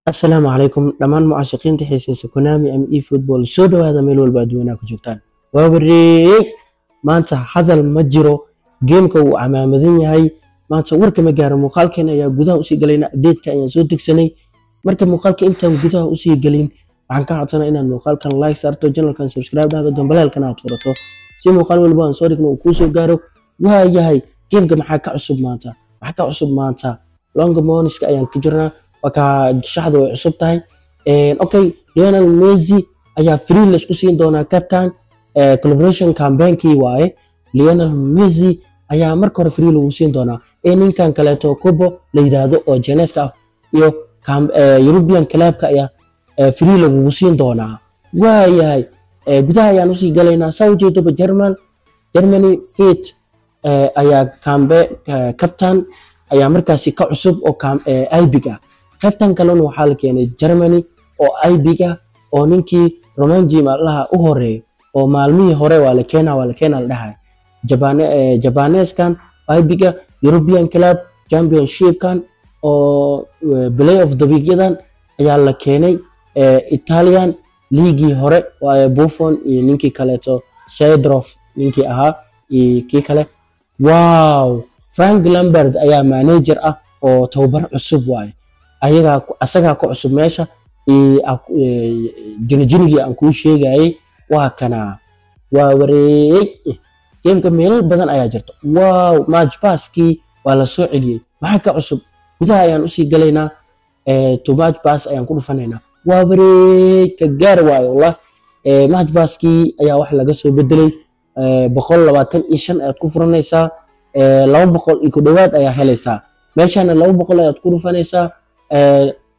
Assalaamu calaykum dhammaan mucaashaqiinta xiisaysa Konami ama eFootball, soo dhawaada meel walba adduunka ku joogtaan. Waa wareeg, maanta hadal ma jiro, gameka wuu camaamadan yahay maanta, warka ma gaaro. Muuqaalkeena ayaa gudaha usii galayna, update-ka ayaan soo degsanay. Marka muuqaalka intaan gudaha usii gelin, waxaan ka codsanaa inaad muuqaalkan like saarto, channelkan subscribe dhahdo, gambaleelkan aad furato si muuqaal walba aan soo dhigno uu kuu soo gaaro. Waayahay, gameka maxaa ka cusub maanta? Maxaa ka cusub maanta? Longa moniska ayaan ku jirnaa, waa ka shaxda way cusub tahay. Okay, Lionel Messi ayaa free la isku siin doonaa captain, collaboration campaign-kii waaye. Lionel Messi ayaa marka hore free lagu siin doonaa, ee ninkan kaleeto Kubo la yidhaahdo oo Jeneska ah iyo European clubka ayaa free lagugu siin doonaa. Waayahay, gudaha ayaan usii galaynaa. Saa ujeedaba, Germany fit ayaa cambe captain ayaa markaasi ka cusub oo epic ah. Qaybtan kalena waxaa la keenay Germany oo epic ah, oo ninkii Romanji maalaha u horeeyo oo maalmihii hore waa la keenaa, waa la keenaa la dhahay. Jabaneeskan epic ah, European Club Championshipkan oo Play of the Week-yadan ayaa la keenay. Italian liigii hore waa Buffon iyo ninkii kaleeto Seedorf ninkii ahaa iyo kii kale. Wow, Frank Lampard ayaa manager ah oo tababar cusub waaye, ayagaa asagaa ku cusub meesha. Jinijinigii aan kuu sheegayay waa kanaa. Waa wareey, gameka meelal badan ayaa jirta. Wow, match passkii waa la soo celiyey. Maxaa ka cusub? Gudaha ayaan usii galaynaa, to match pass ayaan ku dhufanaynaa. Waa wareey, ka gaar waayo wallah. Match passkii ayaa wax laga soo bedelay. 125 ayaad ku furanaysaa, 200 iyo ku dhowaad ayaa helaysaa. Meeshana 200 ayaad ku dhufanaysaa,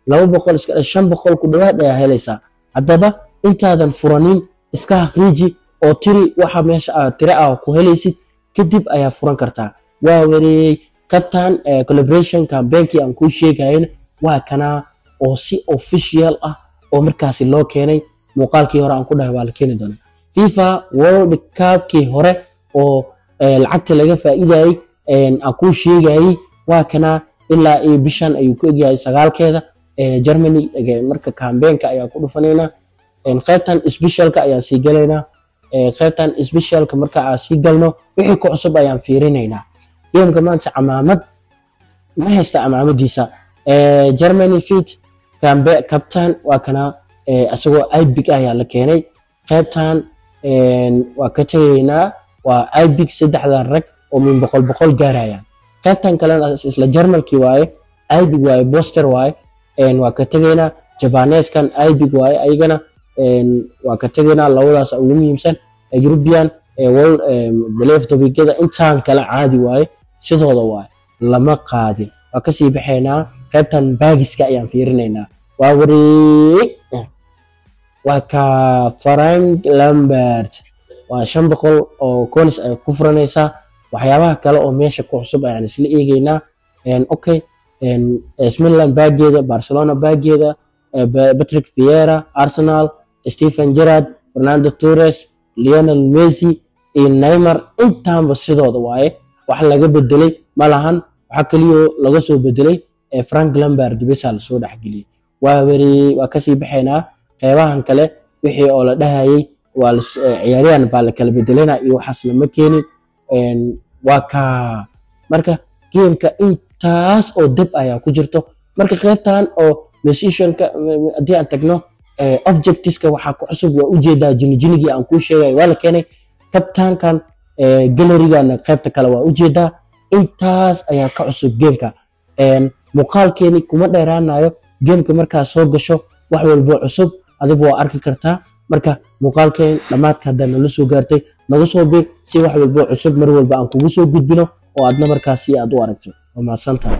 200 iska 500 ku dhowaad ayaa helaysaa. Haddaba intaadan furanin, iska xaqiiji oo tiri waxa meesha aad tiri ah ku helaysid, kadib ayaa furan kartaa. Waa wareey, kabtan collaboration campaignkii aan kuu sheegayana waa kanaa, oo si official ah oo markaasi loo keenay. Muuqaalkii hore aan ku dhahay waa la keeni doonaa. FIFA World Cupkii hore oo lacagta laga faa'iidayay aan kuu sheegayay waa kanaa, ilaa iyo bishan ayuu ku egyahay 9-keeda. Germany marka campaignka ayaa ku dhufanaynaa, qaybtan specialka ayaan sii galaynaa. Qaybtan specialka marka aan sii galno, wixii ku cusub ayaan fiirinaynaa. Gameka maanta camaamad ma haysta camaamadiisa. Germany fit cambe captain waa kana, isagoo epic ah ayaa la keenay. Qaybtan waa ka tegaynaa, waa epic saddexdan rag oo min 100 100 gaarayaan. Qaybtan kalena isla Jarmalkii waaye, epic waaye, poster waaye, waa ka tegaynaa. Jabaneeskan epic waaye, ayagana waa ka tegaynaa. Labadaas ugu muhiimsan, European World Play of the Week-yada. Intaan kale caadi waaye, sidooda waaye, lama qaadin. Waa kasii baxaynaa, qaybtan packiska ayaan fiirinaynaa. Waa wareeg, waa ka Frank Lampard, waa 500 oo coins ay ku furanaysaa. Waxyaabaha kale oo meesha ku cusub ayaan isla eegaynaa. Okay, Milan packgeeda, Barcelona packgeeda, Patrick Vieira, Arsenal, Steven Gerrard, Fernando Torres, Lionel Messi iyo Neymar, intaanba sidooda waaye, wax laga bedelay ma lahan. Waxaa kaliyo laga soo bedelay Frank Lampard bisa lasoo dhexgeliyey. Waa weri, waa kasii baxaynaa. Qeybahan kale wixii oo la dhahayay waa ciyaaryahan baa la kala bedelana iyo waxaas lama keenin. Waa ka marka gameka intaas oo dab ayaa ku jirto. Marka qaybtan oo musicianka haddii aan tagno, objectiveska waxaa ku cusub waa ujeedaa, jinijinigii aan kuu sheegay waa la keenay. Kabtaankan gallerygana qaybta kale waa ujeedaa. Intaas ayaa ka cusub gameka. Muuqaalkeeni kuma dheeraanayo. Gameka markaa soo gasho, wax walbo cusub adigu waa arki kartaa. Marka muuqaalkeen dhammaadka haddaa nala soo gaartay, nagu soo bir si wax walbo cusub mar walba aan kugu soo gudbino oo aadna markaasi aad u aragto. Waa mahadsantahay.